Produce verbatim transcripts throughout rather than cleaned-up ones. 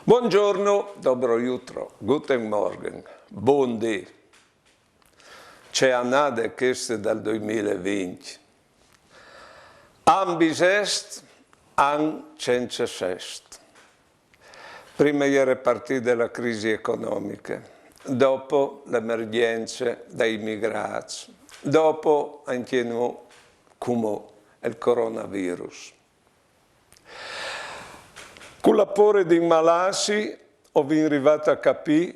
Buongiorno, dobro jutro, guten Morgen, bundì. Ce anade cheste dal doi mil e vincj. An bisest, an cence sest. Prime jere partide la crisi economiche, dopo l'emergjence dai migrâts, dopo ancje no, cumò, il coronavirus. Cu la pôre di malâsi o vin rivât a capî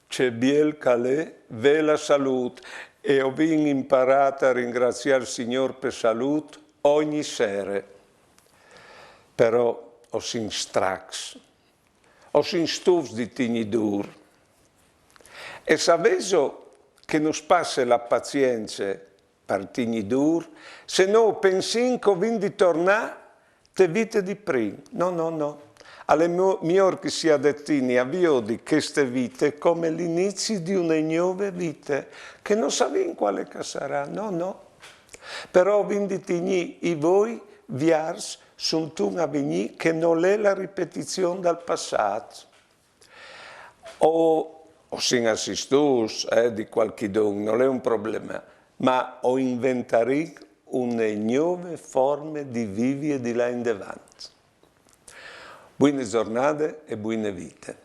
ce biel che al è vê la salût e o vin imparât a ringraziâ il Signôr pe salût ogni sere. Però o sin stracs, o sin stufs di tignî dûr. E savêso che nus passe la pazience par tignî dûr, se no o pensìn che o vin di tornâ te vite di prin. No, no, no. Al è mo-, miôr che si à di tignî a viodi cheste vite come l'inizi di une gnove vite, che no savìn cuale che e sarà, no, no. Però o vin di tignî i voi viarts suntun avignî che nol è la ripetizion dal passât. O, o sin assistûts, eh, di cualchidun, nol è un probleme, ma o inventarìn une gnove forme di vivi e di lâ indevant. Buine zornade e buine vite.